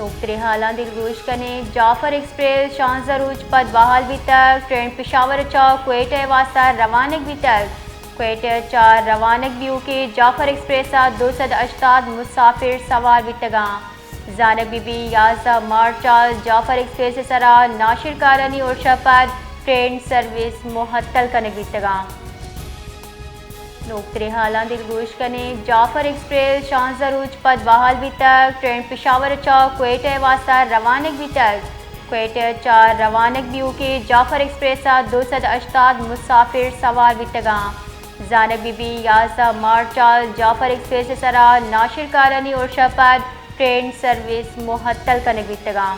نوکتریں حالاں دلگوش کنیں۔ جعفر ایکسپریس شانزدہ روچ پد بحال بیتگ۔ ٹرین پشاور چا کوئٹہ ء واستہ روانگ بیتگ۔ کوئٹہ چا روانگ بیوکیں جعفر ایکسپریس ء دو سد ہشتاد مسافر سوار بیتگاں۔ زانگ بہ بی یازدہ مارچ ء جعفر ایکسپریس ء سرا ناشرکارانی ارش ء پد ٹرین سروس معطل کنگ بیتگاں۔ نوکتریں حالاں دلگوش کنیں۔ جعفر ایکسپریس شانزدہ روچ پد بحال بیتگ۔ ٹرین پشاور چا کوئٹہ ء واستہ روانگ بیتگ۔ کوئٹہ چا روانگ بیوکیں جعفر ایکسپریس ء دو سد ہشتاد مسافر سوار بیتگاں۔ زانگ بہ بی یازدہ مارچ ء جعفر ایکسپریس ء سرا ناشرکارانی ارش ء پد ٹرین سروس معطل کنگ بیتگاں۔